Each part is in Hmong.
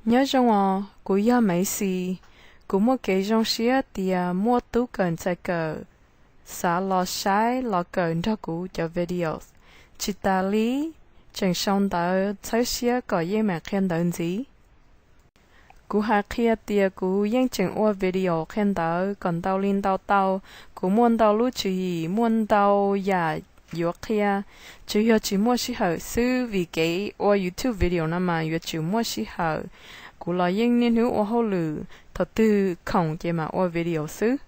Nyob zoo os, kuv yog Maiv Xis. Kuv muaj kev zoo siab tias muaj tub kawm ntxhais kawm xav los saib los kawm nrog kuv cov videos. Tsis tas li, tseem sau ntawv txhawb siab kom yeej meem qhia ntawv ntxiv. Kuv hais qhia tias kuv yeej tseem ua video qhia ntawv kom ntau li ntau tau. Kuv muaj ntau lub tswv yim, muaj ntau yam yuav qhia, tsuas yog tsis muaj sij hawm xwb, vim kev ua YouTube video no mas yuav tsum muaj sij hawm. Kuv los yeej niaj hnub ua hauj lwm, thaum twg khoom ces mam ua video xwb.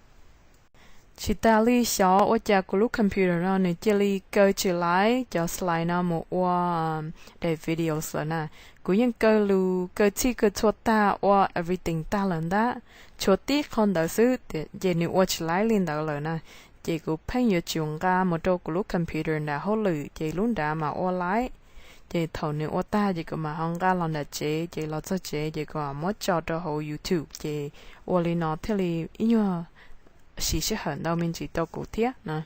Tsis tas li xyov ua cas kuv lub computer no nws cia li kaw tsis laiv cov slide no mus ua daim videos lawm na. Kuv yeej kaw lus kaw txhij kaw txhua tag, ua everything tag lawm ntag, tshuav tib qho ntawd xwb ces nws ua tsis laiv li ntawd lawm na. Ces kuv pheej yuav tsum nqa mus rau kuv lub computer nram hauj lwm ces lub nrad mas ua laiv. Ces thaum nws ua tag ces kuv mam ho nqa los nram tsev, ces los txog tsev ces kuv mam muab tso rau hauv YouTube, ces ua li no thiaj li ib nyuag siv sij hawm ntau me ntsis rau kuv thiab na.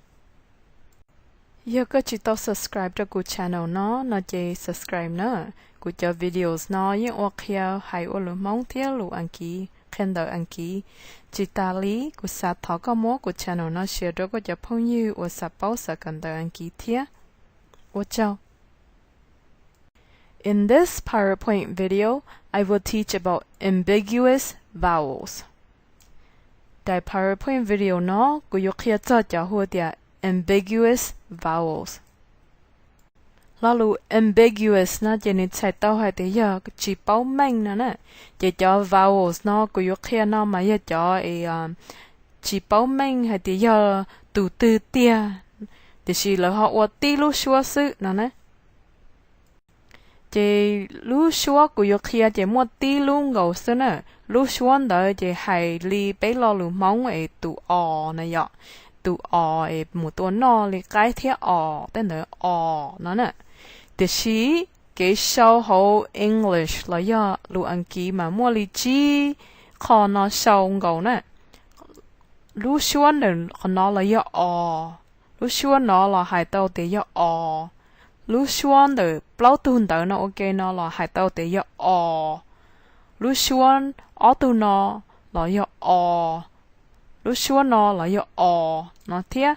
Yog koj tsis tau subscribe rau kuv channel no no ces subscribe na. Kuv cov videos no yeej ua qhia hais ua lus Hmoob thiab lus Askiv, qhia ntawv Askiv. Tsis tas li, kuv xav thov koj muab kuv channel no share rau koj cov phooj ywg uas xav paub xav kawm ntawv Askiv thiab. Ua tsaug. In this PowerPoint video, I will teach about ambiguous vowels. Daim PowerPoint video no kuv yuav qhia txog cov hu tias ambiguous vowels. Lo lus ambiguous no ces nws txhais tau hais tias yog tsis paub meej no na. Ces cov vowels no kuv yuav qhia no mas yog cov es tsis paub meej hais tias yog tus twg tiag, tiam sis lawv ho ua tib lub suab xwb no na. Ces lub suab kuv yuav qhia ces muaj tib lub nkaus xwb na. Lub suab ntawd ces hais li peb lo lus Hmoob es tus os na yom, tus os es mus tua noj li qaib thiab os, tej ntawd os no na. Tiam sis kev sau hauv English los yog lus Askiv mas muaj li tsib qho no sau nkaus na. Lub suab ntawm qhov no los yog os, lub suab no los hais tau tias yog os, lub suab ntawm plaub tug ntawv no ua ke no los hais tau tias yog os, lub suab ob tug no los yog os, lub suab no los yog os no thiab.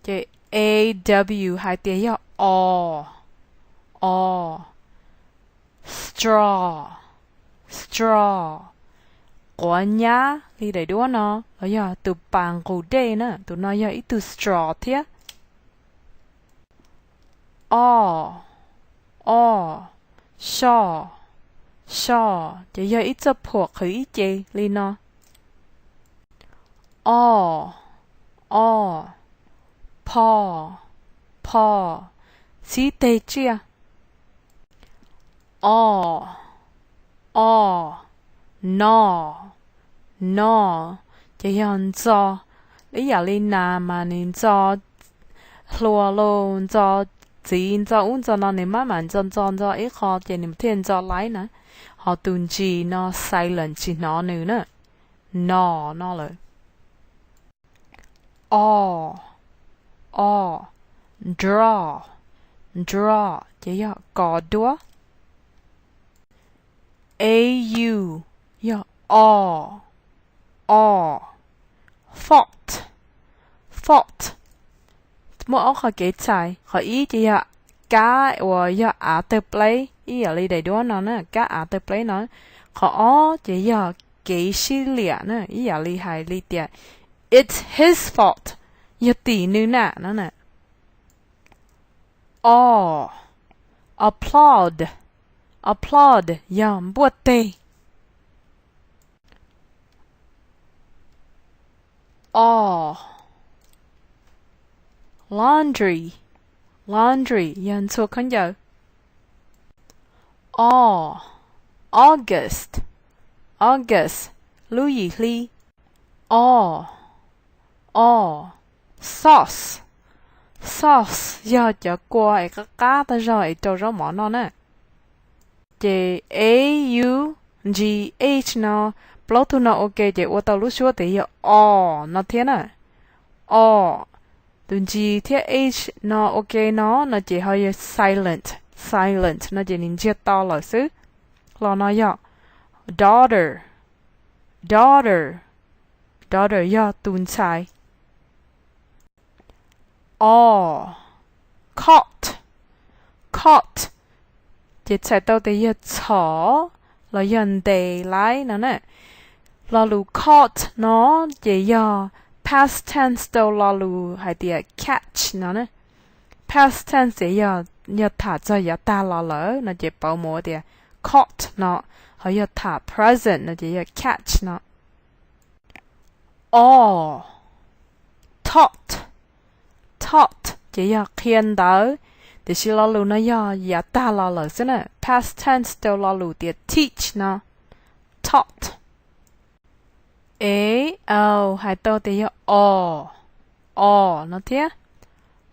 Ces A W hais tias yog os, os. Straw, straw, quav nyab li daim duab no los yog tus pas nqus dej na, tus no yog ib tug straw thiab. Os, os, soj, soj, ces yog ib txoj phuam qhwv ib ce li no. Os, os, pho, pho, txhib teg tsiaj. Os, os, no, no, ces yog ntxo. Ib yam li nas mas nws ntxo hlua los ntxo txiv ntxo ub ntxo no, nws maj mam ntxo ntxo ntxo ib qho ces nws thiaj ntxo laib na. Ho tus G no silent tsis hnov nws na. No, no lawm. Os, os, draw, draw, ces yog kos duab. A U, yog os, os. Fault, fault, muaj ob qho kev txhais, qhov ib ces yog kab uas yog av tawg pleb ib yam li daim duab no na, kab av tawg pleb no. Qhov ob ces yog kev sib liam na, ib yam li hais li tias it's his fault, yog tim nws na no na. Os, applaud, applaud, yog npuaj teg. Os, laundry, laundry, yog ntxhua khaub ncaws. Os, August, August, lub yim hli. Os, os, sauce, sauce, yog cov kua es qab qab tag zog es rau zaub mov noj na. Ces A U G H no, plaub tug no ua ke ces ua tau lub suab tias yog os no thiab na. Os, tus G thiab H no ua ke no no ces ho yog silent, silent no ces nws ntsiag to lawm xwb. Los no yog Daughter, daughter, daughter yog tus ntxhais. Aw, caught, caught, ces txhais tau tias yog txhom los yog ntes laib no na. Lo lus caught no ces yog past tense rau lo lus hais tias catch no na. Past tense ces yog, yog tham txog yav tag los lawm no ces pauv mus tias caught no, ho yog tham present no ces yog catch no. Aw, taught, taught ces yog qhia ntawv, tiam sis lo lus no yog yav tag los lawm xwb na. Past tense rau lo lus tias teach no, taught. E, l hais tau tias yog aw, aw no thiab.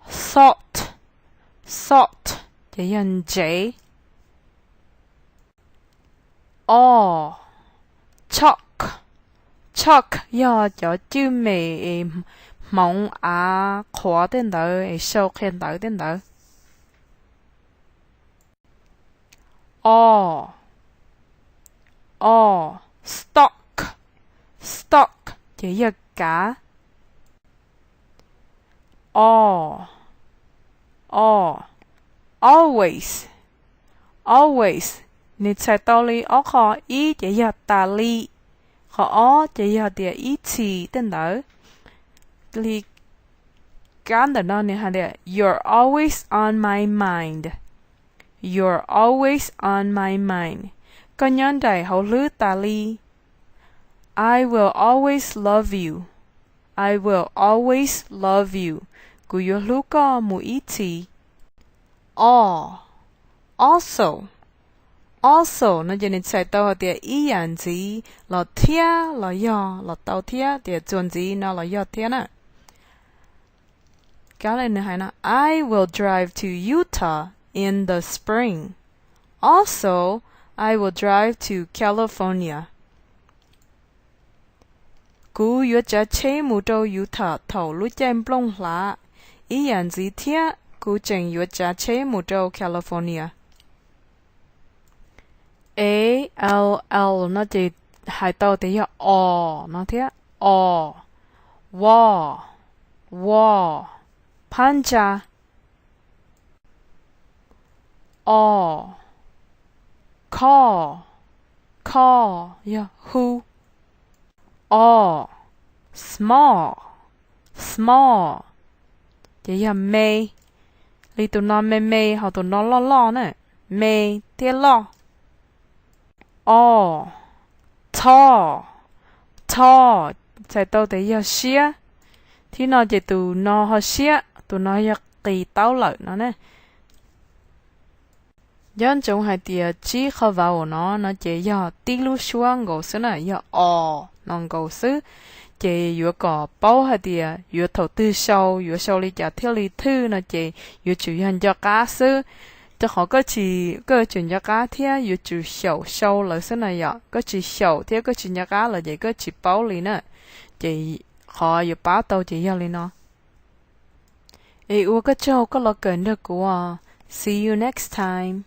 Salt, salt ces yog ntsev. Aw, chalk, chalk yog cov cwj mem es hmoov av qhuav tej ntawd es sau qhia ntawv tej ntawd. Aw, aw, stalk, stalk ces yog kav. Aw, aw, always, always, nws txhais tau li ob qho, ib ces yog tas li, qhov ob ces yog tias ib txhis tej ntawd. Li kab ntawm no nws hais tias you're always on my mind, you're always on my mind, koj nyob nraim hauv hlwb tas li. I will always love you, I will always love you, kuv yuav hlub koj mus ib txhis. Aw, also, also no ces nws txhais tau hais tias ib yam ntxiv los thiab los yog los tau thiab, tias txuas ntxiv no los yog thiab na. Kab li nws hais no, I will drive to Utah in the spring. Also, I will drive to California. Kuv yuav tsav tsheb mus rau Utah thaum lub caij nplooj hlav, ib yam ntxiv thiab kuv tseem yuav tsav tsheb mus rau California. E, l, l no ces hais tau tias yog aw no thiab. Aw, wall, wall, phab ntsa. Aw, call, call yog hu. Aw, small, small ces yog me. Li tus no me me ho tus no loj loj na, me thiab loj. Aw, tall, tall txhais tau tias yog siab. Thib no ces tus no ho siab, tus no yog qis taub lawm no na. Nco ntsoov hais tias tsib qho vowel no no ces yog tib lub suab nkaus xwb na, yog aw no nkaus xwb. Ces yuav kom paub hais tias yuav thaum twg sau, yuav sau li cas thiaj li thwj no ces yuav tsum yog nco qab xwb. Rau qhov koj tsis, koj yuav tsum nco qab thiab yuav tsum xyaum sau lawv xwb na yom. Koj tsis xyaum thiab koj tsis nco qab lawm ces koj tsis paub li na. Ces qhov yuav pab tau ces yog li no. Es ua koj tsaug koj los kawm nrog kuv. See you next time.